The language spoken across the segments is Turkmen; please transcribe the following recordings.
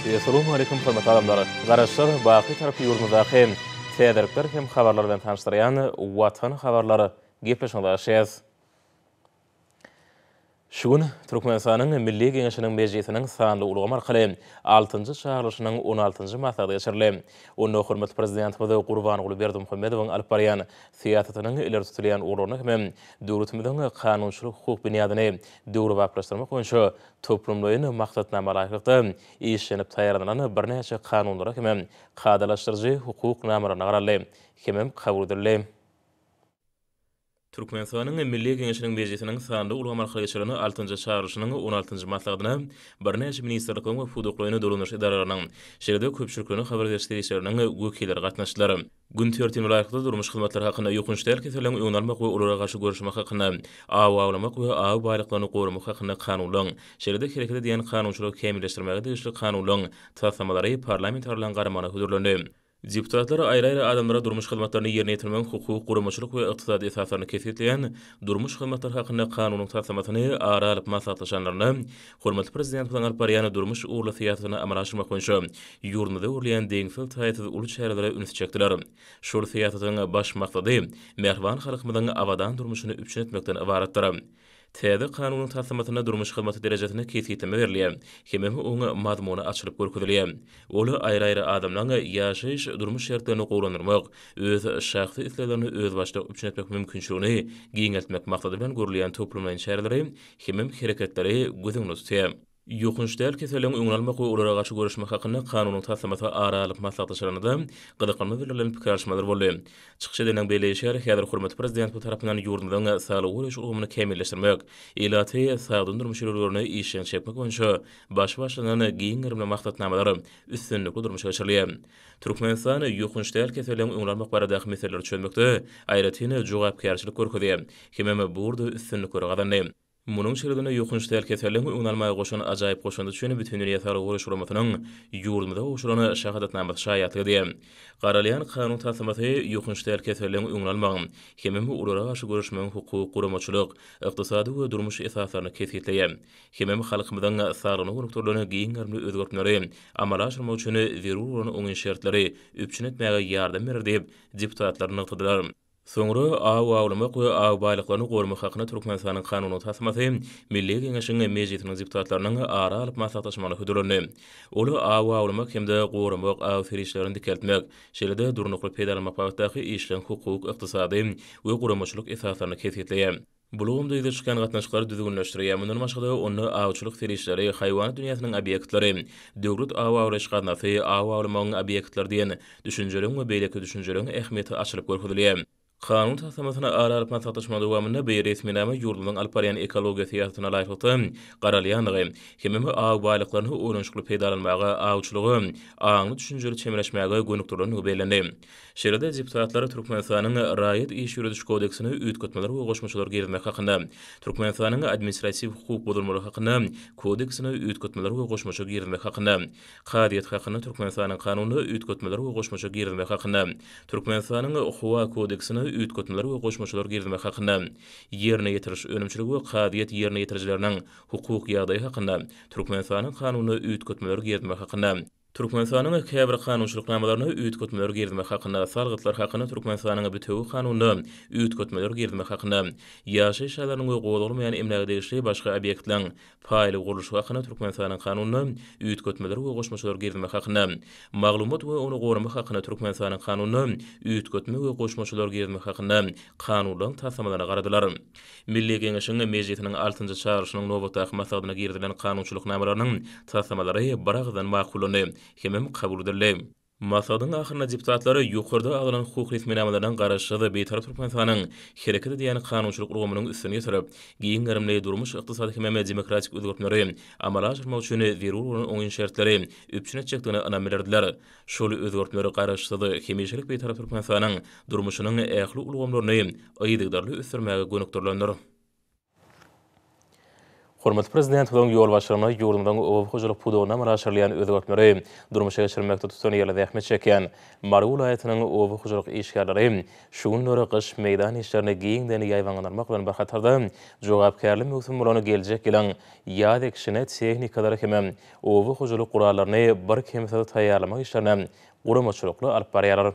Essalawmaleýkum hormatly adamlar! Garaşsyz, baky Tarap ýurdumyzdaky täzelikler hem habarlar bilen tanyşdyrýan Watan habarlar gepleşigine garaşýas. Şu gün Türkmenistanyň Milli Geňeşiniň Mejlisiniň sanly ulgam arkaly altynjy çagyrylyşynyň on altynjy maslahaty geçirildi. Onda hormatly Prezidentimiz Gurbanguly Berdimuhamedowyň alyp barýan syýasatynyň ileri tutulýan ugurlaryna hem döwletimiziň kanunçylyk-hukuk binýadyny döwrebaplaşdyrmak boýunça toplumlaýyn maksatnama laýyklykda işlenip taýýarlanylan birnäçe kanunlara hemem kadalaşdyryjy hukuk namalaryna garaldy hemem kabul edildi. Türkmenistanyň Milli Geňeşiniň Mejlisiniň sanly ulgam arkaly geçirilen altynjy çagyrylyşynyň on altynjy maslahatyna birnäçe ministrlikleriň we pudaklaýyn dolandyryş edaralarynyň, şeýle-de köpçülikleýin habar beriş serişdeleriniň wekilleri gatnaşdylar. Gün tertibine laýyklykda, durmuş hyzmatlary hakynda, ýokanç däl keselleriň öňüni almak we olara garşy göreşmek hakynda, aw awlamak we aw baýlyklaryny goramak hakynda Kanunlaryň, şeýle-de hereket edýän kanunçylygy kämilleşdirmäge degişli Kanunlaryň taslamalary parlamentarileriň garamagyna hödürlendi. Deputatlar aýry-aýry adamlara durmuş hyzmatlaryny ýerine ýetirmegiň hukuk, guramaçylyk we ykdysady esaslaryny kesgitleýän Durmuş hyzmatlary hakynda Kanunyň taslamasyny ara alyp maslahatlaşanlarynda, hormatly Prezidentimiziň alyp barýan durmuş ugurly syýasatyny amala aşyrmak boýunça ýurdumyzda görülýän deňsiz-taýsyz uly çärelere ünsi çekdiler. Şol syýasatyň baş maksady mähriban halkymyzyň abadan durmuşyny üpjün etmekden ybaratdyr. Täze Kanunyň taslamasynda durmuş hyzmaty derejesine kesgitleme berilýär, hemem oň mazmuny açylyp görkezilýär. Ol aýry-aýry adamlaň ýaşaýyş-durmuş şertlerini gowulandyrmak, öz şahsy isleglerini özbaşdak üpjün etmek mümkinçiligini giňeltmek maksady bilen görülýän toplumlaýyn çäreleri hemem hereketleri göz öňünde tutýar. Ýokanç däl keselleriň öňüni almak we olara garşy göreşmek hakynda Kanunyň taslamasy ara alyp maslahatlaşylanda, gyzyklanma bildirilen pikir alyşmalar boldy. Çykyş edenleriň belleýşi ýaly, häzir hormatly Prezidentimiz tarapyndan ýurdumyzyň saglygy goraýyş ulgamyny kämilleşdirmek, ilaty sagdyn durmuş ýörelgelerine işjeň çekmek boýunça başy başlanan giň gerimli maksatnamalar üstünlikli durmuşa geçirilýär. Türkmenistan ýokanç däl keselleriň öňüni almak baradaky meseleleri çözmekde aýratyn jogapkärçilik görkezýär hemem bu ugurda üstünlikleri gazandy. Munuň şeýledigine ýokanç däl keselleriň öňüni almaga goşan ajaýyp goşandy üçin Bütindünýä saglygy goraýyş guramasynyň ýurdumyza gowşuran şahadatnamasy şaýatlyk edýär. Garalýan kanun taslamasy ýokanç däl keselleriň öňüni almagyň hemem olara garşy göreşmegiň hukuk, guramaçylyk, ykdysady we durmuş esaslaryny kesgitleýär. Hemem halkymyzyň saglygyna gönükdirilen giň gerimli özgertmeleri amala aşyrmak üçin zerur bolan oňyn şertleri üpjün etmäge ýardam berer diýip, deputatlar nygtadylar. Soňra aw awlamak we aw baýlyklaryny goramak hakynda Türkmenistanyň Kanunynyň taslamasy Milli Geňeşiň Mejlisiniň deputatlarynyň ara alyp maslahatlaşmagyna hödürlendi. Ol aw awlamak hem-de goramak, aw serişdelerini dikeltmek, şeýle-de durnukly peýdalanmak babatdaky işleň hukuk, ykdysady we guramaçylyk esaslaryny kesgitleýär. Bu ulgamda ýüze çykýan gatnaşyklary düzgünleşdirýär. Mundan başga-da, onda awçylyk serişdeleri, haýwanat dünýäsiniň obýektleri, döwlet aw awlaýyş gaznasy, aw awlamagyň obýektleri diýen düşünjeleriň we beýleki düşünjeleriň ähmiýeti açylyp görkezilýär. Kanun taslamasyny ara alyp maslahatlaşmagyň dowamynda bu resminama ýurdumyzyň alyp barýan ekologiýa syýasatyna laýyklykda garalýandygy hemem aw baýlyklaryny oýlanyşykly peýdalanmaga, awçylyga aňly-düşünjeli çemeleşmäge gönükdirilendigi bellendi. Şeýle-de deputatlar Türkmenistanyň Raýat iş ýörediş kodeksine üýtgetmeler we goşmaçalar girizmek hakynda, Türkmenistanyň Administratiw hukuk bozulmalary hakynda kodeksine üýtgetmeler we goşmaça girizmek hakynda, Kazyýet hakynda Türkmenistanyň Kanunyna üýtgetmeler we goşmaça girizmek hakynda, Türkmenistanyň Howa kodeksine üýtgetmeler we goşmaçalar girizmek hakynda, Ýerine ýetiriş önümçiligi we kazyýet ýerine ýetirijileriniň hukuk ýagdaýy hakynda Türkmenistanyň Kanunyna üýtgetmeler girizmek hakynda, Türkmenistanyň käbir kanunçylyk namalaryna üýtgetmeler girizmek hakynda, Salgytlar hakynda Türkmenistanyň Bitewi Kanunyna üýtgetmeler girizmek hakynda, Ýaşaýyş jaýlarynyň we gozgalmaýan emläge degişli başga obýektleriň paýly gurluşygy hakynda Türkmenistanyň Kanunyna üýtgetmeler we goşmaçalar girizmek hakynda, Maglumat we ony goramak hakynda Türkmenistanyň Kanunyna üýtgetme we goşmaçalar girizmek hakynda Kanunlaryň taslamalaryna garadylar. Milli Geňeşiň Mejlisiniň altynjy çagyryşynyň nobatdaky maslahatyna girizilen kanunçylyk namalarynyň taslamalary biragyzdan makullandy hemem kabul edildi. Maslahatyň ahyrynda deputatlar ýokarda agzalan hukuk resminamalarynyň Garaşsyz, Bitarap Türkmenistanyň hereket edýän kanunçylyk ulgamynyň üstüni ýetirip, giň gerimli durmuş-ykdysady hemem demokratik özgertmeleri amala aşyrmak üçin zerur bolan oňyn şertleri üpjün etjekdigine ynam bildirdiler. Şol özgertmeler Garaşsyz, hemişelik Bitarap Türkmenistanyň durmuşynyň ähli ulgamlaryny yzygiderli ösdürmäge gönükdirilendir. Hormatly Prezidentimiziň ýolbaşçylygynda ýurdumyzyň oba hojalyk pudagynda amala aşyrylýan özgertmeleri durmuşa geçirmekde tutanýerli zähmet çekýän Mary welaýatynyň oba hojalyk işgärleri şu günler gyş meýdan işlerini giňden ýaýbaňlandyrmak bilen bir hatarda, jogapkärli möwsüm bolan geljek ýylyň ýaz ekişine tehnikalary hem oba hojalyk gurallaryny birkemsiz taýýarlamak işlerini guramaçylykly alyp barýarlar.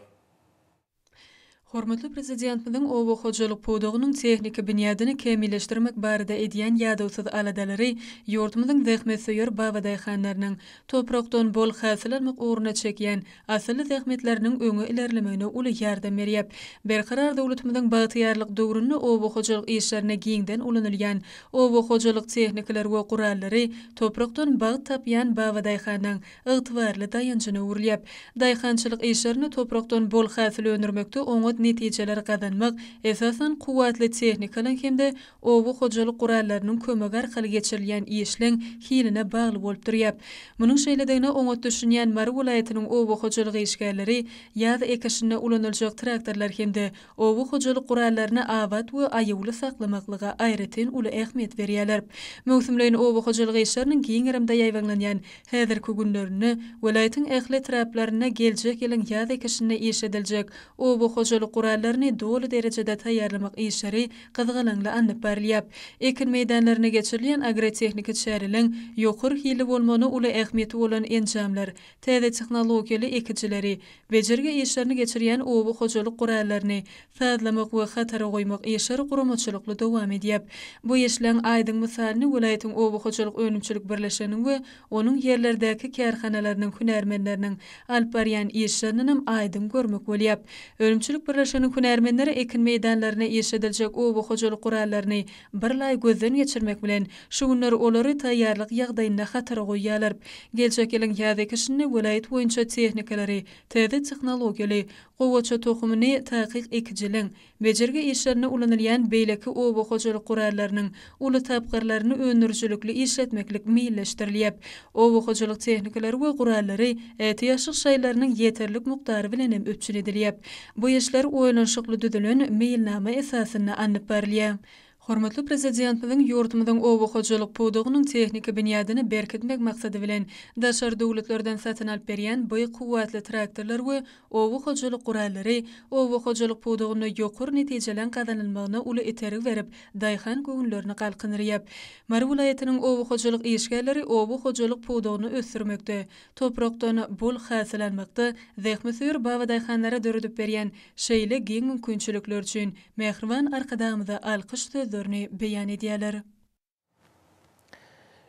Hormatly Prezidentimiziň oba hojalyk pudagynyň tehniki binýadyny kämilleşdirmek barada edýän ýadawsyz aladalary ýurdumyzyň zähmetsöýer babadaýhanlarynyň toprakdan bol hasyl almak ugrunda çekýän asylly zähmetleriniň öňe ilerlemegine uly ýardam berýär. Berkarar döwletimiziň bagtyýarlyk döwründe oba hojalyk işlerinde giňden ulanylýan oba hojalyk tehnikalary we gurallary toprakdan bagt tapýan babadaýhanyň ygtybarly daýanjyna öwrülýär. Daýhançylyk işlerinde toprakdan bol hasyl öndürmekde oňat netijeleri gazanmak, esasan, kuwwatly tehnikalaryň hem-de oba hojalyk gurallarynyň kömegi arkaly geçirilýän işleň hiline bagly bolup durýar. Munuň şeýledigine oňat düşünýän Mary welaýatynyň oba hojalyk işgärleri ýaz ekişinde ulanyljak traktorlar hem-de Oba hojalyk gurallaryny abat we aýawly saklamaklyga aýratyn uly ähmiýet berýärler. Möwsümleýin oba hojalyk işleriniň giň gerimde ýaýbaňlanýan häzirki günlerinde welaýatyň ähli etraplarynda geljek ýylyň ýaz ekişinde işlediljek oba hojalyk gurallaryny doly derejede taýýarlamak işleri gyzgalaňly alnyp barylýar. Ekin meýdanlarynda geçirilýän agrotehniki çäreleň ýokary hilli bolmagyna uly ähmiýeti bolan enjamlar, täze tehnologiýaly ekijileri, Bejergi işlerini geçirýän oba hojalyk gurallaryny sazlamak we hatara goýmak işleri guramaçylykly dowam edýär. Bu işleň aýdyň mysalyny welaýatyň oba hojalyk önümçilik birleşiginiň we onuň ýerlerdäki kärhanalarynyň hünärmenleriniň alyp barýan işlerindenem aýdyň görmek bolýar. Önümçilik birleşiginiň hünärmenleri ekin meýdanlarynda işlediljek oba hojalyk gurallaryny birlaý gözden geçirmek bilen, şu günler olary taýýarlyk ýagdaýynda hatara goýýarlar. Geljek ýylyň ýaz ekişinde welaýat boýunça tehnikalary, täze tehnologiýaly, gowaça tohumyny takyk ekijiligiň, bejergi işlerinde ulanylýan beýleki oba hojalyk gurallarynyň uly tapgyrlaryny öndürijilikli işletmeklik meýilleşdirilýär. Oba hojalyk tehnikalary we gurallary ätiýaçlyk şaýlarynyň ýeterlik mukdary bilen hem üpjün edilýär. Bu işler oýlanyşykly düzülen meýilnama esasynda alnyp barylýar. Hormatly Prezidentimiziň ýurdumyzyň oba hojalyk pudagynyň tehniki binýadyny berkitmek maksady bilen, daşary döwletlerden satyn alyp berýän by kuwwatly traktorlar we oba hojalyk gurallary oba hojalyk pudagynda ýokary netijeleň gazanylmagyna uly itergi berip, daýhan göwünlerini galkyndyrýar. Mary welaýatynyň oba hojalyk işgärleri oba hojalyk pudagyny ösdürmekde, toprakdan bol hasyl almakda zähmetsöýer babadaýhanlara döredip berýän şeýle giň mümkinçilikler üçin mähriban Arkadagymyza alkyş sözlerini beýan edýärler.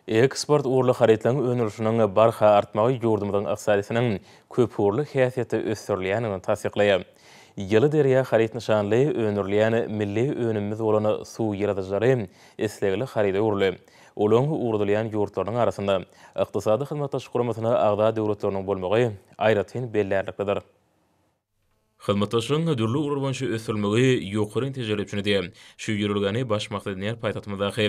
Eksport ugurly harytlaryň öndürilişiniň barha artmagy ýurdumyzyň ykdysadyýetiniň köpugurly häsiýetde ösdürilýändigini tassyklaýar. Ýyly derýa haryt nyşanly öndürilýän milli önümimiz bolan suw ýyladyjylary islegli haryda öwrüldi. Olaryň ugradylýan ýurtlarynyň arasynda Ykdysady Hyzmatdaşlyk Guramasyna agza döwletleriniň bolmagy aýratyn bellärliklidir. Hyzmatdaşlygyň dürli ugurlar boýunça ösdürilmegi ýokary netijeleri üpjün edýär. Şu ýörelgäni baş maksat edinýän paýtagtymyzdaky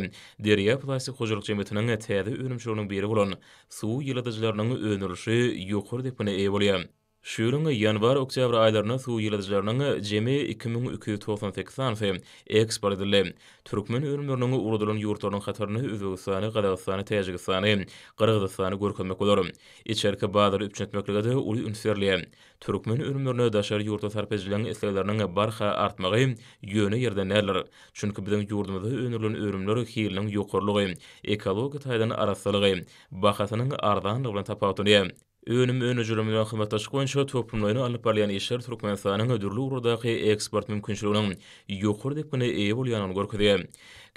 Derýa plastik hojalyk jemgyýetiniň täze önümçiliginiň biri bolan suw ýyladyjylarynyň öndürilişi ýokary depgine eýe bolýar. Şu ýylyň ýanwar-oktýabr aýlarynda suw ýyladyjylarynyň jemi 2298 sanysy eksport edildi. Türkmen önümleriniň ugradylan ýurtlarynyň hatarynda Özbegistany, Gazagystany, Täjigistany, Gyrgyzystany görkezmek bolar. Içerki bazary üpjün etmeklige-de uly üns berilýär. Türkmen önümlerine daşary ýurtly sarp edijileriň islegleriniň barha artmagy ýöne ýerden däldir. Çünki biziň ýurdumyzda öndürilen önümler hiliniň ýokarylygy, ekologiýa taýdan arassalygy, bahasynyň arzanlygy bilen tapawutlanýar. Önüm öndürijiler bilen hyzmatdaşlyk boýunça toplumlaýyn alnyp barylýan işler Türkmenistanyň dürli ugurlardaky eksport mümkinçiliginiň ýokary depgine eýe bolýandygyny görkezýär.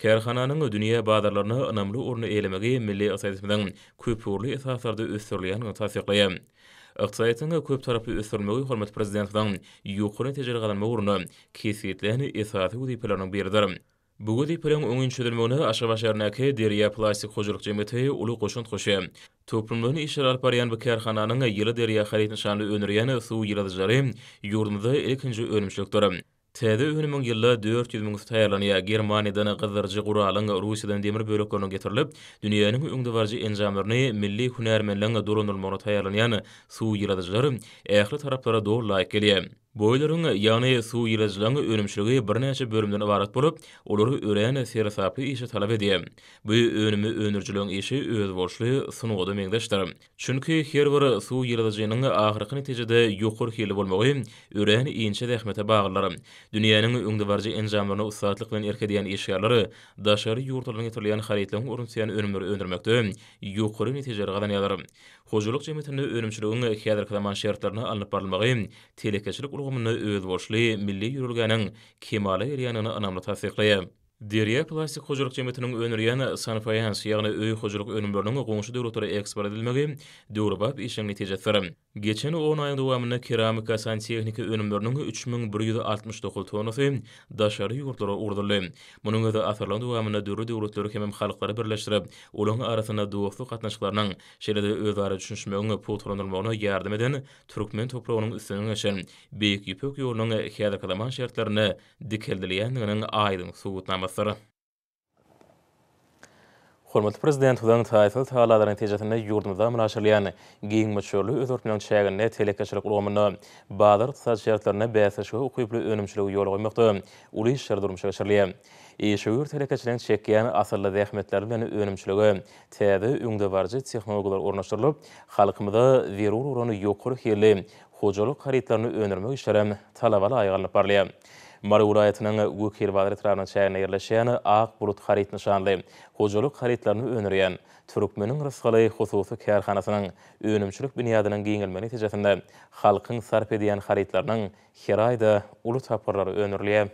Kärhananyň dünýä bazarlarynda ynamly orny eýelemegi milli ykdysadyýetimiziň köpugurly esaslarda ösdürilýändigini tassyklaýar. Ykdysadyýetiň köptaraply ösdürilmegi hormatly Prezidentimiziň ýokary netijeleri gazanmak ugrunda kesgitlän esasy wezipeleriniň biridir. Bu wezipeleriň oňyn çözülmegine Aşgabat şäherindäki Derýa plastik hojalyk jemgyýeti uly goşant goşýar. Toplumlaýyn işleri alyp barýan bu kärhananyň Ýyly derýa haryt nyşanly öndürýän suw ýyladyjylary ýurdumyzda ilkinji önümçilikdir. Täze önümiň ýylda 400 müňüsi taýýarlanýar. Germaniýadan gyzdyryjy guralyň, Russiýadan demir bölekleriniň getirilip, dünýäniň öňdebaryjy enjamlaryny milli hünärmenleň dolandyrylmagyna taýýarlanýan suw ýyladyjylar ähli taraplara doly laýyk gelýär. Boýleriň, ýagny suw ýyladyjylaryň önümçiligi birnäçe bölümden ybarat bolup, olar örän seresaply işi talap edýär. Bu önümi öndürijileriň işi özboluşly sungata meňzeşdir. Çünki her bir suw ýyladyjynyň ahyrky netijede ýokary hilli bolmagy örän inçe zähmete baglydyr. Dünýäniň öňdebaryjy enjamlaryna ussatlyk bilen erk edýän işgärler daşary ýurtlardan getirilýän harytlaryň ornuny tutýan önümleri öndürmekde ýokary netijeleri gazanýarlar. Hojalyk jemgyýetinde önümçiligiň häzirki zaman şertlerinde alnyp barylmagy telekeçilik ulgamynda özboluşly milli ýörelgäniň kemala gelýändigini ynamly tassyklaýar. Derýa plastik hojalyk jemgyýetiniň öndürýän sanfaýans, ýagny öý hojalyk önümleriniň goňşy döwletlere eksport edilmegi döwrebap işiň netijesidir. Geçen on aýyň dowamynda keramika santehnika önümleriniň 3169 tonnasy daşary ýurtlara ugradyldy. Munuň özi asyrlaryň dowamynda dürli döwletleri hemem halklary birleşdirip, olaryň arasynda dostluk gatnaşyklarynyň, şeýle-de özara düşünişmegiň pugtalandyrylmagyna ýardam eden türkmen topragynyň üstünden geçen Beýik Ýüpek ýolunyň häzirki zaman şertlerinde dikeldilýändiginiň aýdyň subutnamasydyr. Hormatly Prezidentimiziň taýsyz tagallalary netijesinde ýurdumyzda amala aşyrylýan giň möçberli özgertmeleriň çäginde telekeçilik ulgamynda bazar ykdysady şertlerinde bäsleşige ukyply önümçiligi ýola goýmakda uly işler durmuşa geçirilýär. Işewür telekeçiligiň çekýän asylly zähmetleri bilen önümçilige täze öňdebaryjy tehnologiýalar ornaşdyrylyp, halkymyza zerur bolan ýokary hilli hojalyk harytlaryny öndürmek işlerem talaba laýyk alnyp barylýar. Mary welaýatynyň Wekilbazar etrabynyň çäginde ýerleşýän Ak bulut haryt nyşanly hojalyk harytlaryny öndürýän Türkmeniň rysgaly hususy kärhanasynyň önümçilik binýadynyň giňelmegi netijesinde halkyň sarp edýän harytlarynyň her aýda uly tapgyrlary öndürilýär.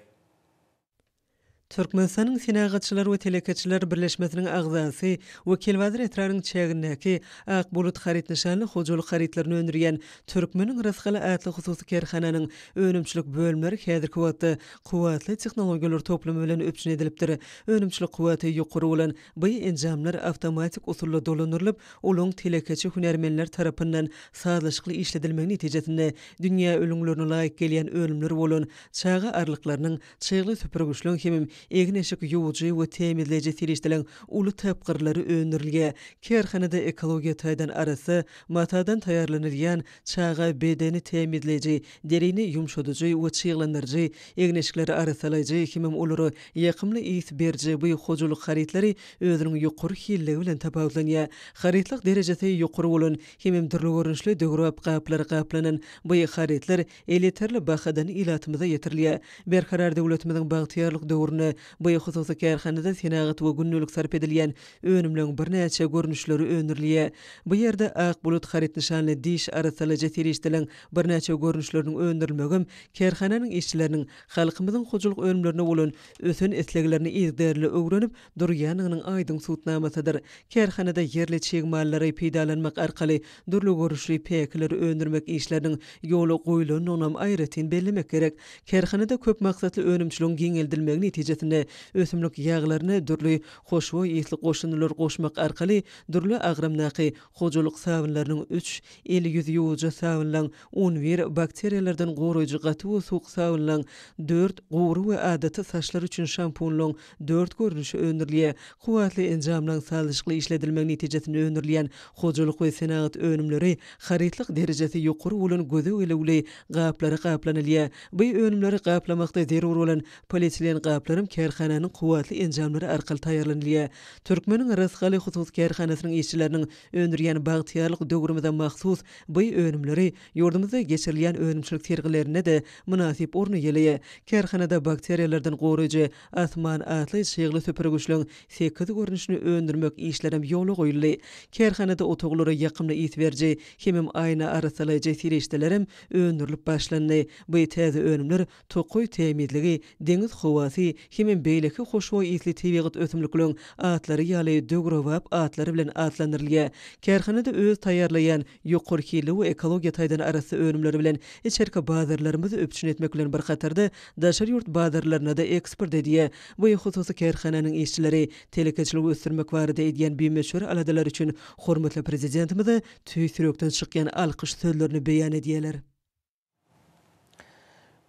Türkmenistanyň Senagatçylar we telekeçiler birleşmesiniň agzasy Wekilbazar etrabynyň çägindäki Ak bulut haryt nyşanly hojalyk harytlaryny öndürýän Türkmeniň rysgaly atly hususy kärhananyň önümçilik bölümleri häzirki wagtda kuwwatly tehnologiýalar toplumy bilen üpjün edilipdir. Önümçilik kuwwaty ýokary bolan bu enjamlar awtomatik usulda dolandyrylyp, olaryň telekeçi hünärmenler tarapyndan sazlaşykly işledilmegi netijesinde dünýä ülňülerine laýyk gelýän önümler bolan çaga arlyklarynyň, Çygly süpürgiçleň hemem egin-eşik ýuwujy we tämizleýji serişdeleriň uly tapgyrlary öndürilýär. Kärhanada ekologiýa taýdan arassa matadan taýýarlanylýan çaga bedeni tämizleýji, derini ýumşadyjy we çyglandyryjy, egin-eşikleri arassalaýjy hemem olara ýakymly ys beriji bu hojalyk harytlary özüniň ýokary hilligi bilen tapawutlanýar. Harytlyk derejesi ýokary bolan hemem dürli görnüşli döwrebap gaplara gaplanan bu harytlar elýeterli bahadan ilatymyza ýetirilýär. Berkarar döwletimiziň bagtyýarlyk döwründe bu hususy kärhanada senagat we gündelik sarp edilýän önümleň birnäçe görnüşleri öndürilýär. Bu ýerde Ak bulut haryt nyşanly diş arassalaýjy serişdeleň birnäçe görnüşleriniň öndürilmegem kärhananyň işçileriniň halkymyzyň hojalyk önümlerine bolan ösen isleglerini yzygiderli öwrenip, durýandygynyň aýdyň subutnamasydyr. Kärhanada ýerli çig mallary peýdalanmak arkaly dürli görnüşli päkileri öndürmek işleriniň ýola goýulandygynam aýratyn bellemek gerek. Kärhanada köp maksatly önümçiligiň giňeldilmegi netijesinde ösümlik ýaglaryna dürli hoşboý ysly goşundylar goşmak arkaly dürli agramdaky hojalyk sabynlarynyň üç, el-ýüz ýuwujy sabynlaň 11, bakteriýalardan goraýjy gaty we suwuk sabynlaň dört, gury we adaty saçlar üçin şampunlaň dört görnüşi öndürilýär. Kuwwatly enjamlaryň sazlaşykly işledilmegi netijesinde öndürilýän hojalyk we senagat önümleri harytlyk derejesi ýokary bolan göze gelüwli gaplara gaplanylýar. Bu önümleri gaplamakda zerur bolan polietilen gaplaram kärhananyň kuwwatly enjamlary arkaly taýýarlanylýar. Türkmeniň Rysgaly hususy kärhanasynyň işçileriniň öndürýän bagtyýarlyk döwrümize mahsus bu önümleri ýurdumyzda geçirilýän önümçilik sergilerinde-de mynasyp orun eýeleýär. Kärhanada bakteriýalardan goraýjy Asman atly çygly süpürgiçligiň sekiz görnüşini öndürmek işlerem ýola goýuldy. Kärhanada otaglara ýakymly ys beriji hemem aýna arassalaýjy serişdelerem öndürilip başlandy. Bu täze önümler tokaý tämizligi, deňiz howasy hemem beýleki hoşboý ysly tebigat ösümlikleriň atlary ýaly döwrebap atlar bilen atlandyrylýar. Kärhanada öz taýýarlaýan ýokary hilli we ekologiýa taýdan arassa önümleri bilen içerki bazarlarymyzy üpjün etmek bilen bir hatarda, daşary ýurt bazarlaryna-da eksport edýär. Bu hususy kärhananyň işçileri telekeçiligi ösdürmek barada edýän bimöçber aladalary üçin hormatly Prezidentimize tüýs ýürekden çykýan alkyş sözlerini beýan edýärler.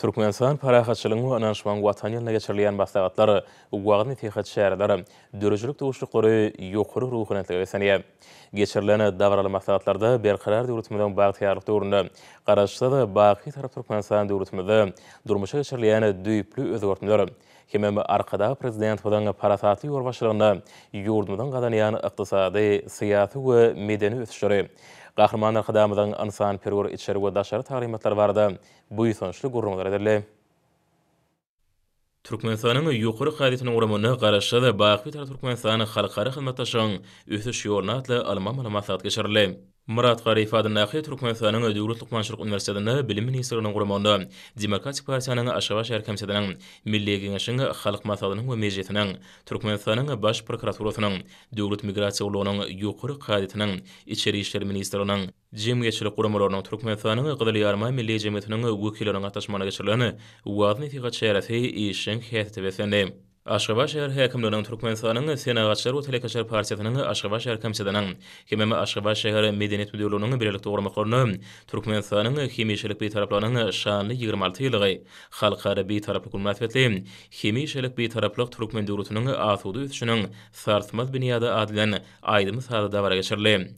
Türkmenistan parahatçylygyň we ynanyşmagyň Watany ýylynda geçirilýän maslahatlar, wagyz-nesihat çäreler, döredijilik duşuşyklary ýokary ruhubelentlige beslenýär. Geçirilen dabaraly maslahatlarda Berkarar döwletimiziň bagtyýarlyk döwründe Garaşsyz, baky Bitarap Türkmenistan döwletimizde durmuşa geçirilýän düýpli özgertmeler hemem Arkadag Prezidentimiziň parasatly ýolbaşçylygynda ýurdumyzyň gazanýan ykdysady, syýasy we medeni ösüşleri, Gahryman Arkadagymyzyň ynsanperwer içeri we daşary taglymatlary barada buýsançly gürrüňler edildi. Türkmenistanyň Ýokary kazyýetiniň guramagynda Garaşsyz, baky Bitarap Türkmenistan halkara hyzmatdaşlygyň ösüş ýoluna atly ylmy-amaly maslahat geçirildi. Myrat Garyýew adyndaky Türkmenistanyň Döwlet lukmançylyk uniwersitetinde Bilim ministrliginiň guramagynda Demokratik partiýanyň Aşgabat şäher komitetiniň, Milli Geňeşiň Halk Maslahatynyň we Mejlisiniň, Türkmenistanyň Baş prokuraturasynyň, Döwlet migrasiýa gullugynyň Ýokary kazyýetiniň, Içeri işler ministrliginiň, jemgyýetçilik guramalarynyň, Türkmenistanyň Gyzyl Ýarymaý Milli jemgyýetiniň wekilleriniň gatnaşmagynda geçirilen wagyz-nesihat çäresi işjeň häsiýete beslendi. Aşgabat şäher häkimliginiň, Türkmenistanyň Senagatçylar we telekeçiler partiýasynyň Aşgabat şäher komitetiniň hemem Aşgabat şäher Medeniýet müdirliginiň bilelikde guramaklarynda Türkmenistanyň hemişelik Bitaraplygynyň şanly 26 ýyllygy Halkara Bitaraplyk güni mynasybetli Hemişelik Bitaraplyk türkmen döwletiniň asuda ösüşiniň sarsmaz binýady ady bilen aýdym-sazly dabara geçirildi.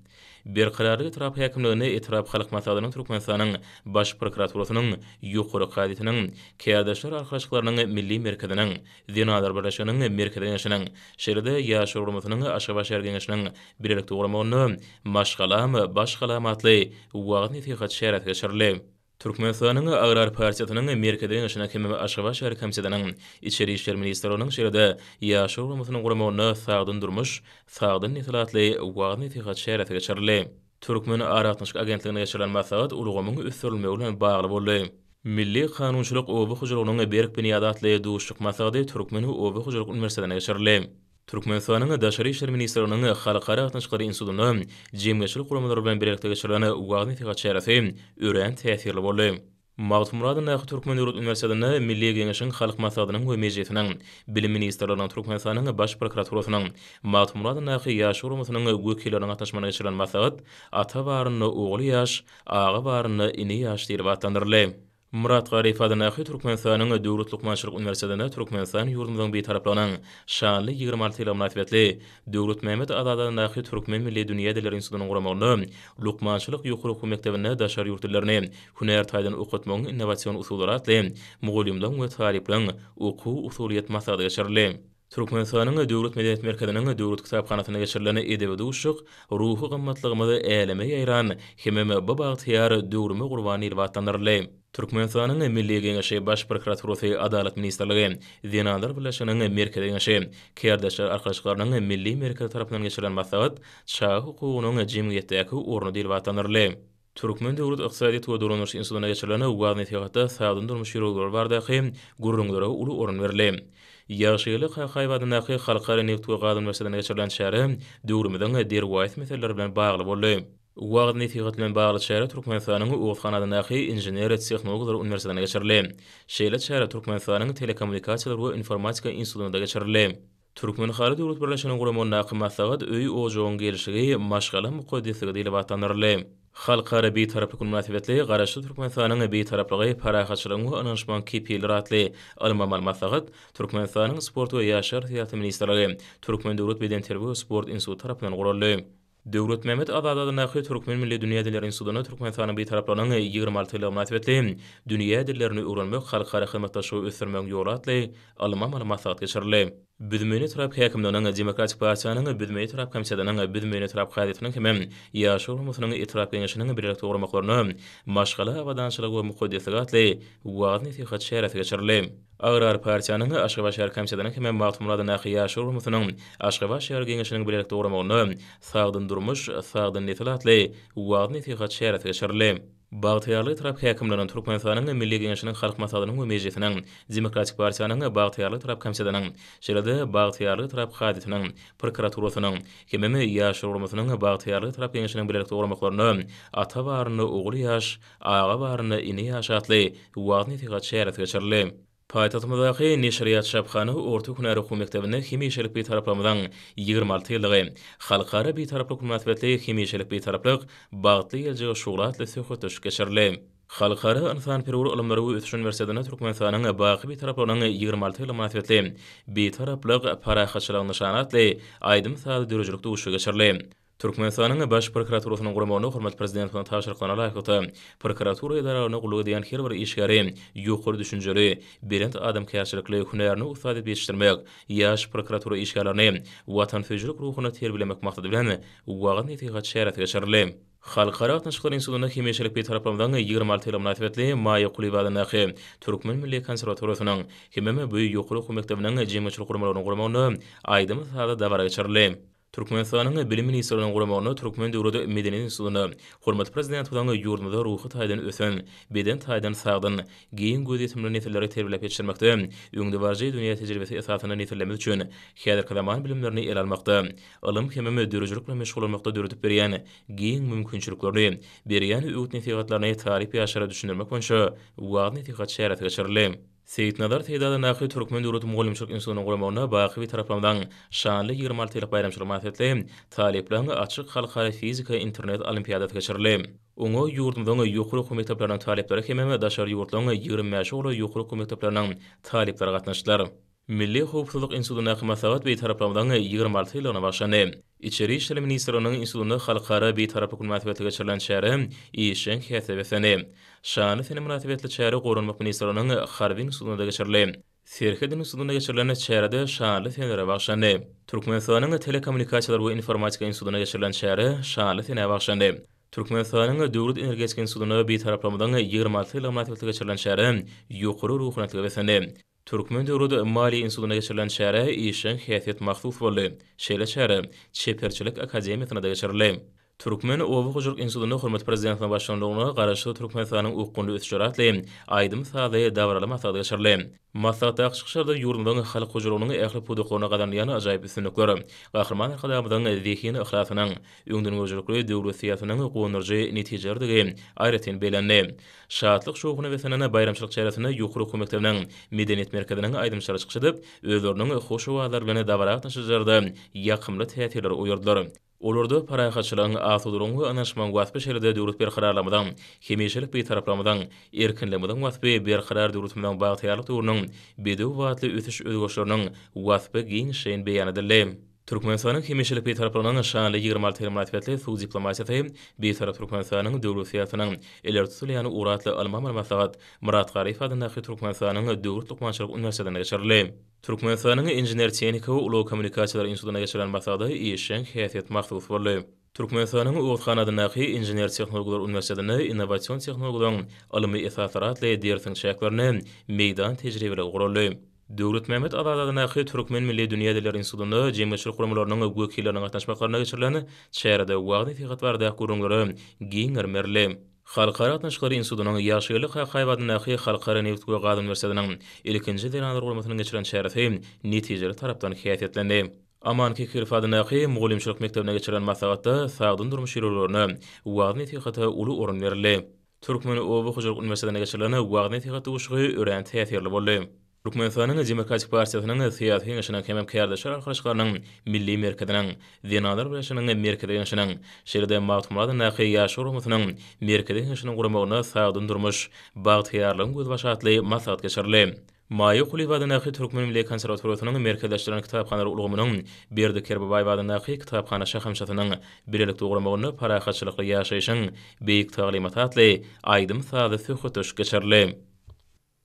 Berkararlyk etrap häkimliginde etrap Halk Maslahatynyň Türkmenistanyň Baş prokuraturasynyň, Ýokary kazyýetiniň, Kärdeşler arkalaşyklarynyň Milli merkeziniň, Zenanlar birleşiginiň Merkezi Geňeşiniň, şeýle-de Ýaşlar guramasynyň Aşgabat şäher Geňeşiniň bilelikde guramagynda Maşgalam, baş galam atly wagyz-nesihat çäresi geçirildi. Türkmenistanyň Agrar partiýasynyň Merkezi Geňeşiniň hem Aşgabat şäher komitetiniň, Içeri işler ministrliginiň, şeýle-de Ýaşlar guramasynyň guramagynda Sagdyn durmuş, sagdyn nesil atly wagyz-nesihat çäresi geçirildi. Türkmen aragatnaşyk agentliginde geçirilen maslahat ulgamyň ösdürilmegi bilen bagly boldy. Milli kanunçylyk oba hojalygynyň berk binýady atly duşuşyk maslahaty Türkmen oba hojalyk uniwersitetinde geçirildi. Türkmenistanyň Daşary işler ministrliginiň Halkara gatnaşyklary institutynda jemgyýetçilik guramalary bilen bilelikde geçirilen wagyz-nesihat çäresi örän täsirli boldy. Magtymguly adyndaky Türkmen döwlet uniwersitetinde Milli Geňeşiň Halk Maslahatynyň we Mejlisiniň, Bilim ministrliginiň, Türkmenistanyň Baş prokuraturasynyň, Magtymguly adyndaky Ýaşlar guramasynyň wekilleriniň gatnaşmagynda geçirilen maslahat Ata barynda ogul ýaş, aga barynda ini ýaş diýlip atlandyryldy. Myrat Garyýew adyndaky Türkmenistanyň Döwlet lukmançylyk uniwersitetinde Türkmenistan ýurdumyzyň Bitaraplygynyň şanly 26 ýyllygy mynasybetli Döwletmämmet Azady adyndaky Türkmen milli dünýä dilleri institutynyň guramagynda Lukmançylyk ýokary okuw mekdebinde daşary ýurt dillerini hünär taýdan okatmagyň innowasion usullary atly mugallymlaryň we talyplaryň okuw-usulyýet maslahaty geçirildi. Türkmenistanyň Döwlet medeniýet merkeziniň Döwlet kitaphanasynda geçirilen edebi duşuşyk Ruhy gymmatlygymyz äleme ýaýran hemem bu bagtyýar döwrüme gurban diýlip atlandyryldy. Türkmenistanyň Milli Geňeşi, Baş prokuraturasy, Adalat ministrligi, Zenanlar birleşiginiň Merkezi Geňeşi, Kärdeşler arkalaşyklarynyň Milli merkezi tarapyndan geçirilen maslahat Çaga hukugynyň jemgyýetdäki orny diýlip atlandyryldy. Türkmen döwlet ykdysadyýet we dolandyryş institutynda geçirilen wagyz-nesihatda sagdyn durmuş ýörelgeleri baradaky gürrüňlere uly orun berildi. Ýagşygeldi Kakaýew adyndaky Halkara nebit we gaz uniwersitetinde geçirilen çäre döwrümiziň derwaýys meseleleri bilen bagly boldy. Wagyz-nesihat bilen bagly çäre Türkmenistanyň Oguzhan adyndaky Inžener-tehnologiýalar uniwersitetinde geçirildi. Şeýle çäre Türkmenistanyň Telekommunikasiýalar we informatika institutynda geçirildi. Türkmenhaly döwlet birleşiginiň guramagyndaky maslahat Öý-ojagyň gelşigi, maşgala mukaddesligi diýlip atlandyryldy. Halkara Bitaraplyk güni mynasybetli Garaşsyz Türkmenistanyň Bitaraplygy parahatçylygyň we ynanyşmagyň kepilidir atly ylmy-amaly maslahat Türkmenistanyň Sport we ýaşlar syýasaty ministrligi, Türkmen döwlet bedenterbiýe we sport instituty tarapyndan guraldy. Döwletmämmet Azady adyndaky Türkmen milli dünýä dilleri institutynda Türkmenistanyň Bitaraplygynyň 26 ýyllygy mynasybetli Dünýä dillerini öwrenmek, halkara hyzmatdaşlygy ösdürmegiň ýoly atly ylmy-amaly maslahat geçirildi. Büzmeýin etrap häkimliginiň, Demokratik partiýanyň Büzmeýin etrap komitetiniň, Büzmeýin etrap kazyýetiniň hemem Ýaşlar guramasynyň etrap Geňeşiniň bilelikde guramaklarynda Maşgala abadançylygy we mukaddesligi atly wagyz-nesihat çäresi geçirildi. Agrar partiýanyň Aşgabat şäher komitetiniň hem Magtymguly adyndaky Ýaşlar guramasynyň Aşgabat şäher Geňeşiniň bilelikde guramagynda Sagdyn durmuş, sagdyn nesil atly wagyz-nesihat çäresi geçirildi. Bagtyýarlyk etrap häkimliginiň, Türkmenistanyň Milli Geňeşiniň Halk Maslahatynyň we Mejlisiniň, Demokratik partiýanyň Bagtyýarlyk etrap komitetiniň, şeýle-de Bagtyýarlyk etrap kazyýetiniň, prokuraturasynyň hemem Ýaşlar guramasynyň Bagtyýarlyk etrap Geňeşiniň bilelikde guramaklarynda Ata barynda ogul ýaş, Aga barynda ini ýaş atly wagyz-nesihat çäresi geçirildi. Paýtagtymyzdaky Neşirýat-çaphana orta hünär okuw mekdebinde hemişelik Bitaraplygymyzyň 26 ýyllygy, Halkara Bitaraplyk mynasybetli Hemişelik Bitaraplyk, bagtly geljege şugla atly söhbetdeşlik geçirildi. Halkara ynsanperwer ylymlary we ösüş uniwersitetinde Türkmenistanyň baky Bitaraplygynyň 26 ýyllygy mynasybetli Bitaraplyk, parahatçylygyň nyşany atly aýdym-sazly döredijilik duşuşygy geçirildi. Türkmenistanyň Baş prokuraturasynyň guramagynda hormatly Prezidentimiziň tabşyryklaryna laýyklykda, prokuratura edaralarynda gulluk edýän her bir işgäri ýokary düşünjeli, belent adamkärçilikli, hünärine ussat edip ýetişdirmek, ýaş prokuratura işgärlerini watansöýüjilik ruhunda terbiýelemek maksady bilen, wagyz-nesihat çäresi geçirildi. Halkara gatnaşyklar institutynda hemişelik Bitaraplygymyzyň 26 ýyllygy mynasybetli Maýa Kulyýewa adyndaky Türkmen milli konserwatoriýasynyň hemem bu ýokary okuw mekdebiniň jemgyýetçilik guramalarynyň guramagynda aýdym-sazly dabara geçirildi. Türkmenistanyň Bilim ministrliginiň guramagynda Türkmen döwlet medeniýet institutynda hormatly Prezidentimiziň ýurdumyzda ruhy taýdan ösen, beden taýdan sagdyn, giň gözýetimli nesilleri terbiýeläp ýetişdirmekde öňdebaryjy dünýä tejribesi esasynda nesillerimiz üçin häzirki zaman bilimlerini ele almakda, ylym hemem döredijilik bilen meşgullanmakda döredip berýän giň mümkinçiliklerini, berýän öwüt-nesihatlaryny talyp ýaşlara düşündirmek boýunça wagyz-nesihat çäresi geçirildi. Seýitnazar Seýdi adyndaky Türkmen döwlet mugallymçylyk institutynyň guramagynda Baky Bitaraplygymyzyň şanly 26 ýyllyk baýramçylygy mynasybetli talyplaryň açyk halkara fizika internet olimpiadasy geçirildi. Oňa ýurdumyzyň ýokary okuw mekdepleriniň talyplary hemem daşary ýurtlaryň 25-e golaý ýokary okuw mekdepleriniň talyplary gatnaşdylar. Milli howpsuzlyk institutyndaky maslahat Bitaraplygymyzyň 26 ýyllygyna bagyşlandy. Içeri işler ministrliginiň institutynda Halkara Bitaraplyk güni mynasybetli geçirilen çäre işjeň häsiýete beslendi. Şanly sene mynasybetli çäre Goranmak ministrliginiň Harby institutynda geçirildi. Serhet institutynda geçirilen çärede şanly senelere bagyşlandy. Türkmenistanyň Telekommunikasiýalar we informatika institutynda geçirilen çäre şanly senä bagyşlandy. Türkmenistanyň Döwlet energetika institutynda Bitaraplygymyzyň 26 ýyllygy mynasybetli geçirilen çäre ýokary ruhubelentlige beslendi. Türkmen döwlet maliýe institutynda geçirilen çärä işjeň häsiýet mahsus boldy. Şeýle çäre Çeperçilik akademiýasynda-da geçirildi. Türkmen oba hojalyk institutynda hormatly Prezidentimiziň baştutanlygynda Garaşsyz Türkmenistanyň okgunly ösüşleri atly aýdym-sazly dabaraly maslahat geçirildi. Maslahatdaky çykyşlarda ýurdumyzyň halk hojalygynyň ähli pudaklarynda gazanylýan ajaýyp üstünlikler, Gahryman Arkadagymyzyň zehin-yhlasynyň, öňdengörüjilikli döwlet syýasatynyň guwandyryjy netijelerdigi aýratyn bellendi. Şatlyk-şowhuna beslenen baýramçylyk çäresinde ýokary okuw mekdebiniň Medeniýet merkeziniň aýdymçylary çykyş edip, özleriniň hoş owazlary bilen dabara gatnaşyjylarda ýakymly täsirleri oýardylar. Olarda parahatçylygyň, asudalygyň we ynanyşmagyň waspy şeýle-de döwlet berkararlygymyzyň, hemişelik Bitaraplygymyzyň, erkinligimiziň waspy, berkarar döwletimiziň bagtyýarlyk döwrüniň bedew batly ösüş-özgerişleriniň waspy giňişleýin beýan edildi. Türkmenistanyň hemişelik Bitaraplygynyň şanly 26 ýyly mynasybetli suw diplomatiýasy Bitarap Türkmenistanyň döwlet syýasatynyň ileri tutulýan ugry atly ylmy-amaly maslahat Myrat Garyýew adyndaky Türkmenistanyň Döwlet lukmançylyk uniwersitetinde geçirildi. Türkmenistanyň Inžener-tehniki we ulag kommunikasiýalary institutynda geçirilen maslahata işjeň häsiýet mahsus boldy. Türkmenistanyň Oguz han adyndaky Inžener-tehnologiýalar uniwersitetinde Innowasion tehnologiýalaryň ylmy esaslary atly dersiň çäklerinde meýdan tejribeligi guraldy. Döwletmämmet Azady adyndaky Türkmen milli dünýä dilleri institutynda jemgyýetçilik guramalarynyň wekilleriniň gatnaşmaklarynda geçirilen çärede wagyz-nesihat baradaky gürrüňlere giň gerim berildi. Halkara gatnaşyklary institutynyň Ýagşygeldi Kakaýew adyndaky Halkara nebit we gaz uniwersitetiniň ilkinji zenanlar guramasynyň geçiren çäresi netijeli tarapdan häsiýetlendi. Aman Kekilow adyndaky mugallymçylyk mekdebinde geçirilen maslahatda sagdyn durmuş ýörelgelerine, wagyz-nesihata uly orun berildi. Türkmen oba hojalyk uniwersitetinde geçirilen wagyz-nesihat duşuşygy örän täsirli boldy. Türkmenistanyň Demokratik partiýasynyň Syýasy Geňeşiniň hemem Kärdeşler arkalaşyklarynyň Milli merkeziniň, Zenanlar birleşiginiň Merkezi Geňeşiniň, şeýle-de Magtymguly adyndaky Ýaşlar guramasynyň Merkezi Geňeşiniň guramagynda Sagdyn durmuş, bagtyýarlygyň gözbaşy atly maslahat geçirildi. Maýa Kulyýewa adyndaky Türkmen milli konserwatoriýasynyň Merkezleşdirilen kitaphanalar ulgamynyň Berdi Kerbabaýew adyndaky kitaphana şahamçasynyň bilelikde guramagynda Parahatçylykly ýaşaýşyň beýik taglymaty atly aýdym-sazly söhbetdeşlik geçirildi.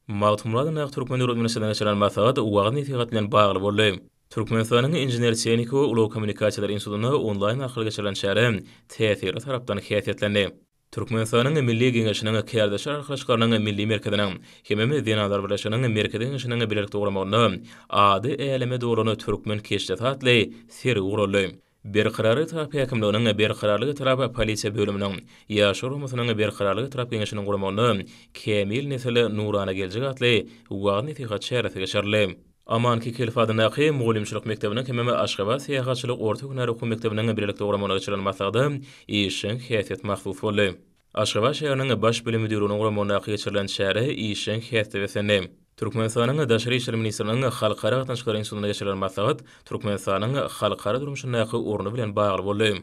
Magtymguly adyndaky Türkmen döwlet uniwersitetinde geçirilen maslahat wagyz-nesihat bilen bagly boldy. Türkmenistanyň Inžener-tehniki we ulag kommunikasiýalary institutynda onlaýn arkaly geçirilen çäre täsirli tarapdan häsiýetlendi. Türkmenistanyň Milli Geňeşiniň Kärdeşler arkalaşyklarynyň Milli merkeziniň hemem Zenanlar birleşiginiň Merkezi Geňeşiniň bilelikde guramagynda Ady äleme dolan türkmen keşdesi atly sergi guraldy. Berkarar etrap häkimliginiň Berkararlyk etrap polisiýa bölüminiň Ýaşlar guramasynyň Berkararlyk etrap Geňeşiniň guramagynda Kämil nesil, nurana geljek atly wagyz-nesihat çäresi geçirildi. Aman Kekilow adyndaky mugallymçylyk mekdebiniň hemem Aşgabat syýahatçylyk orta hünär okuw mekdebiniň bilelikde guramagynda geçirilen maslahata işjeň häsiýet mahsus boldy. Aşgabat şäheriniň Baş bilim müdirliginiň guramagyndaky geçirilen çäre işjeň häsiýete beslendi. Türkmenistanyň Daşary işler ministriniň Halkara gatnaşyklary institutynda geçirilen maslahat Türkmenistanyň halkara durmuşyndaky orny bilen bagly boldy.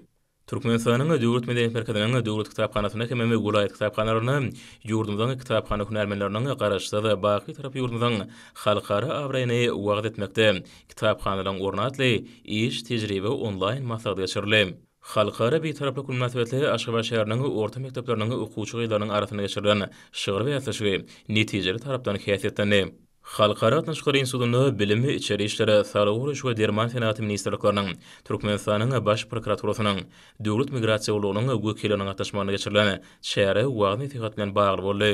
Türkmenistanyň Döwlet medeniýet merkeziniň Döwlet kitaphanasynda hemem welaýat kitaphanalarynda ýurdumyzyň kitaphana hünärmenleriniň Garaşsyz, baky Bitarap ýurdumyzyň halkara abraýyny wagyz etmekde kitaphanalaryň orny atly iş-tejribe onlaýn maslahaty geçirildi. Halkara Bitaraplyk güni mynasybetli Aşgabat şäheriniň orta mekdepleriniň okuwçy gyzlarynyň arasynda geçirilen şygyr bäsleşigi netijeli tarapdan häsiýetlendi. Halkara gatnaşyklary institutynda Bilim, Içeri işler, Saglygy goraýyş we derman senagaty ministrlikleriniň, Türkmenistanyň Baş prokuraturasynyň, Döwlet migrasiýa gullugynyň wekilleriniň gatnaşmagynda geçirilen çäre wagyz-nesihat bilen bagly boldy.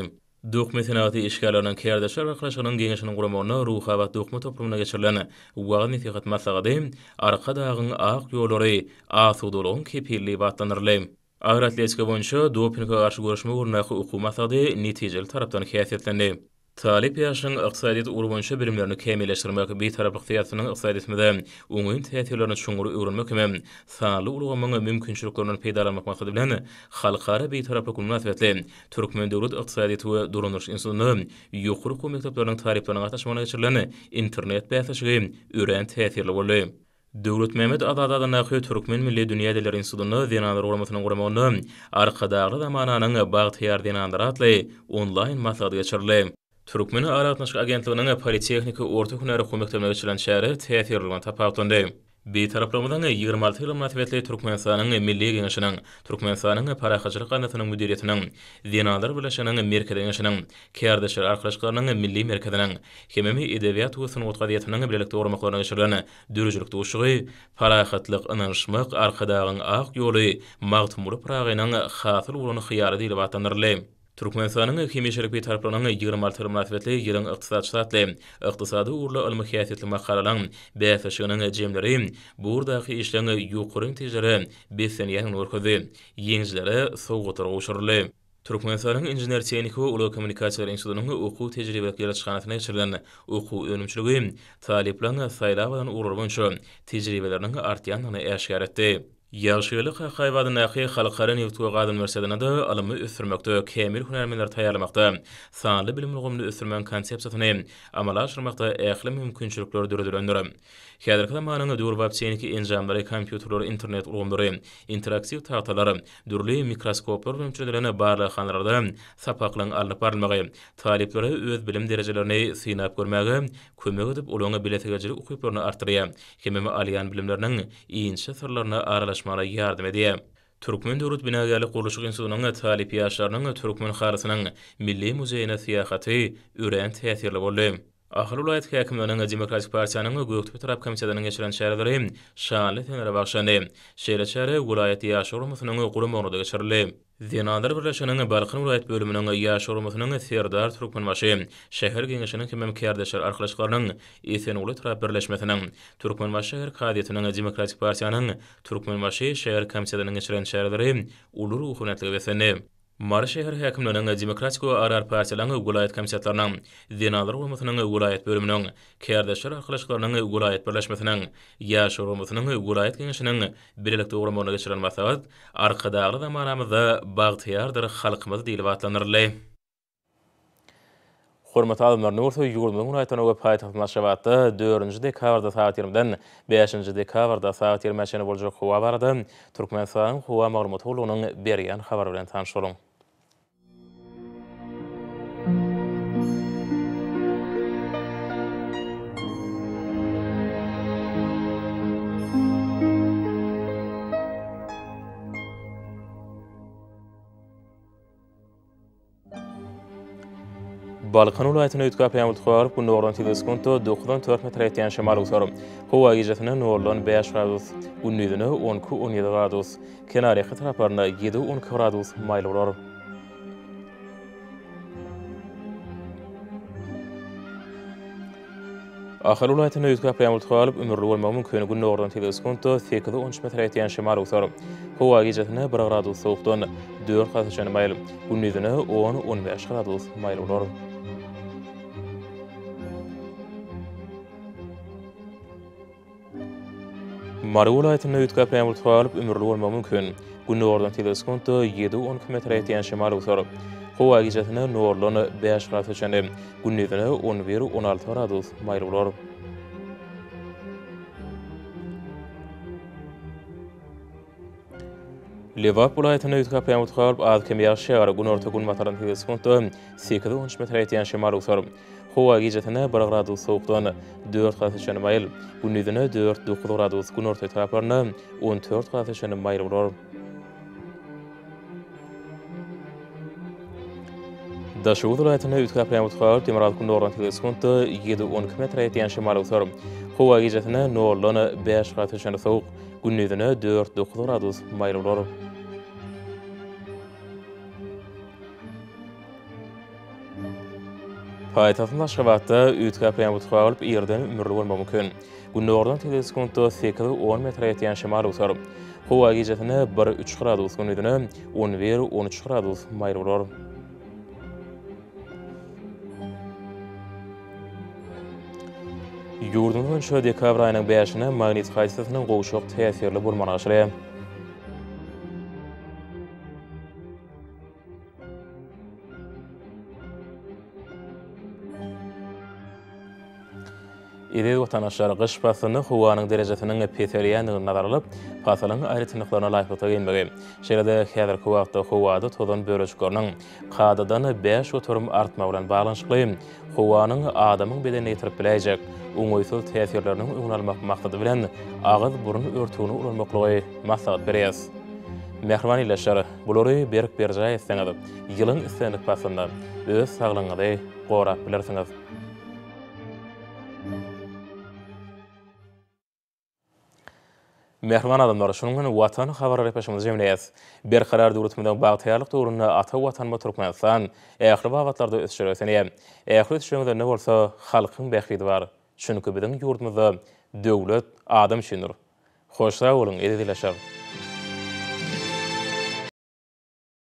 Dokma senagaty işgärleriniň kärdeşler arkalaşygynyň Geňeşiniň guramagynda Ruhabat dokma toplumynda geçirilen wagyz-nesihat maslahaty Arkadagyň ak ýollary, asudalygyň kepili diýip atlandyryldy. Agyr atletika boýunça dopinge garşy göreşmek ugrundaky okuw maslahaty netijeli tarapdan häsiýetlendi. Talyp ýaşlaryň ykdysadyýet ugry boýunça bilimlerini kämilleşdirmek, Bitaraplyk syýasatynyň ykdysadyýetimize oňyn täsirlerini çuňňur öwrenmek hem sanly ulgamyň mümkinçiliklerinden peýdalanmak maksady bilen, Halkara Bitaraplyk güni mynasybetli Türkmen döwlet ykdysadyýeti we dolandyryş institutynda ýokary okuw mekdepleriniň talyplarynyň gatnaşmagynda geçirilen internet bäsleşigi örän täsirli boldy. Döwletmämmet Azady adyndaky Türkmen milli dünýä dilleri institutynda Zenanlar guramasynyň guramagynda Arkadagly zamananyň bagtyýar zenanlary atly onlaýn maslahat geçirildi. Türkmen aragatnaşyk agentliginiň Politehniki orta hünär okuw mekdebinde geçirilen çäre täsirliligi bilen tapawutlandy. Bitaraplygymyzyň 26 ýyllygy mynasybetli Türkmenistanyň Milli Geňeşiniň, Türkmenistanyň Parahatçylyk gaznasynyň müdiriýetiniň, Zenanlar birleşiginiň Merkezi Geňeşiniň, Kärdeşler arkalaşyklarynyň Milli merkeziniň, hemem Edebiýat we sungat gazetiniň bilelikde guramaklaryna geçirilen Döredijilik duşuşygy Parahatlyk, ynanyşmak, Arkadagyň ak ýoly, Magtymguly Pyragynyň hasyl bolan hyýaly diýlip atlandyryldy. Türkmenistanyň hemişelik Bitaraplygynyň 26 ýyly mynasybetli Ýylyň ykdysatçysy atly ykdysady ugurly ylmy häsiýetli makalalaryň bäsleşiginiň jemleri bu ugurdaky işleň ýokary netijelere beslenýändigini görkezdi. Ýeňijilere sowgatlar gowşuryldy. Türkmenistanyň Inžener-tehniki we ulag kommunikasiýalary institutynyň okuw-tejribelik ýyladyşhanasynda geçirilen okuw önümçiligi talyplaryň saýlap alan ugurlary boýunça tejribeleriniň artýandygyny äşgär etdi. Ýagşygeldi Kakaýew adyndaky Halkara nebit we gaz uniwersitetinde ylmy ösdürmekde, kämil hünärmenleri taýýarlamakda, sanly bilim ulgamyny ösdürmegiň konsepsiýasyny amala aşyrmakda ähli mümkinçilikler döredilendir. Häzirki zamanyň döwrebap tehniki enjamlary, kompýuterler, internet ulgamlary, interaktiw tagtalar, dürli mikroskoplar bilen üpjün edilen barlaghanalarda sapaklaryň alnyp barylmagy, talyplara öz bilim derejelerini synap görmäge kömek edip, olaryň bilesigelijilik ukyplaryny artdyrýar hemem alýan bilimleriniň inçe syrlaryna aralaşmagyna ýardam edýär. Türkmen döwlet binagärlik-gurluşyk institutynyň talyp ýaşlarynyň Türkmen halysynyň milli muzeýine syýahaty örän täsirli boldy. Ahal welaýat häkimliginiň Demokratik partiýanyň Gökdepe etrap komitetiniň geçiren çäreleri şanly senelere bagyşlandy. Şeýle çäre welaýat Ýaşlar guramasynyň guramagynda geçirildi. Zenanlar birleşiginiň Balkan welaýat bölüminiň Ýaşlar guramasynyň Serdar Türkmenbaşy şäher Geňeşiniň hemem Kärdeşler arkalaşyklarynyň Esenguly etrap birleşmesiniň, Türkmenbaşy şäher kazyýetiniň Demokratik partiýanyň Türkmenbaşy şäher komitetiniň geçiren çäreleri uly ruhubelentlige beslendi. Mary şäher häkimliginiň, Demokratik we Agrar partiýalaryň welaýat komitetleriniň, Zenanlar guramasynyň welaýat bölüminiň, Kärdeşler arkalaşyklarynyň welaýat birleşmesiniň, Ýaşlar guramasynyň welaýat geňeşiniň bilelikde guramagynda geçirilen maslahat Arkadagly zamanamyzda bagtyýardyr halkymyz diýlip atlandyryldy. Hormatly adamlar, indi bolsa ýurdumyzyň welaýatlarynda we paýtagtymyz Aşgabatda dördünji dekabrda sagat ýigrimiden bäşinji dekabrda sagat ýigrimä çenli boljak howa barada Türkmenistanyň Howa maglumat gullugynyň berýän habary bilen tanyş boluň. Balkan welaýatynda üýtgäp ýaňy tutup, gündogardan tizligi sekuntda dokuzdan dört metre ýetýän şemal öwser. Howa gijesine noldan bäş gradus, gündizine on iki, on ýedi gradus, kenarýaka taraplarynda ýedi, on iki gradus maýyl bolar. Ahal welaýatynda üýtgäp ýaňy tutup, ümürli bolmagy mümkin. Gündogardan tizligi sekuntda sekiz, on üç metre ýetýän şemal öwser. Howa gijesine bir gradus sowukdan dört gradusa çenli maýyl, gündizine on, on bäş gradus maýyl bolar. Mary welaýatynda üýtgäp ýaňy tutup, ümürli bolmagy mümkin. Gündogardan tizligi sekuntda ýedi, on iki metre ýetýän şemal öwser. Howa gijesine noldan bäş gradusa çenli, gündizine on bir, on alty gradus maýyl bolar. Lebap welaýatynda üýtgäp ýaňy tutup, az-kem ýagyş ýagar, günorta-günbatardan sekiz sekuntda sekiz-on üç metre ýetýän şemal öwser. Howa gijesine bir gradus sowukdan dört grasa çenli maýyl, gündizine dört-dokuz gradus, günorta etraplarynda 14 grasa çenli maýyl bolar. Daşoguz welaýatynda üýtgäp ýaňy tutup, demirgazyk-gündogardan sekiz sekuntda ýedi-on iki metre ýetýän şemal öwser. Howa gijesine noldan bäş grasa çenli sowuk, Gündizine dört-dokuz gradus maýyl bolar. Paýtagtymyz Aşgabatda üýtgäp ýaňy butga bolup, irden ümürli bolmagy mümkin. Gündogardan tizligi sekuntda sekiz-on metre ýetýän şemal öwser. Howa gijesine bir-üç gradus, gündizine on bir-on üç gradus maýyl bolar. Ýurdumyz boýunça dekabr aýynyň bäşine magnit hadysasynyň gowşak täsirli bolmagyna garaşylýar. Eziz watandaşlar, gyş paslynda howanyň derejesiniň peselýändigini nazara alyp, pasylyň aýratynlyklaryna laýyklykda geýinmegi, şeýle-de häzirki wagtda howada tozan bölejikleriniň kadadan 5% artmagy bilen baglanyşykly howanyň adamyň bedenine ýetirip biläýjek oňaýsyz täsirleriniň öňüni almak maksady bilen agyz-burun örtügini ulanmaklygy maslahat berýäris. Mähriban ildeşler, bulary berk berjaý etseňiz, ýylyň islendik paslynda öz saglygyňyzy gorap bilersiňiz. Mähriban adamlar, şunuň bilen Watan habarlar gepleşigimizi jemleýäs. Berkarar döwletimiziň bagtyýarlyk döwründe ata Watanymyz Türkmenistan ähli babatlarda ösüşlere beslenýär. Ähli ösüşleriň özeninde bolsa halkyň bähbidi bar. Çünki biziň ýurdumyzda döwlet adam üçindir. Hoş sag boluň, eziz ildeşler!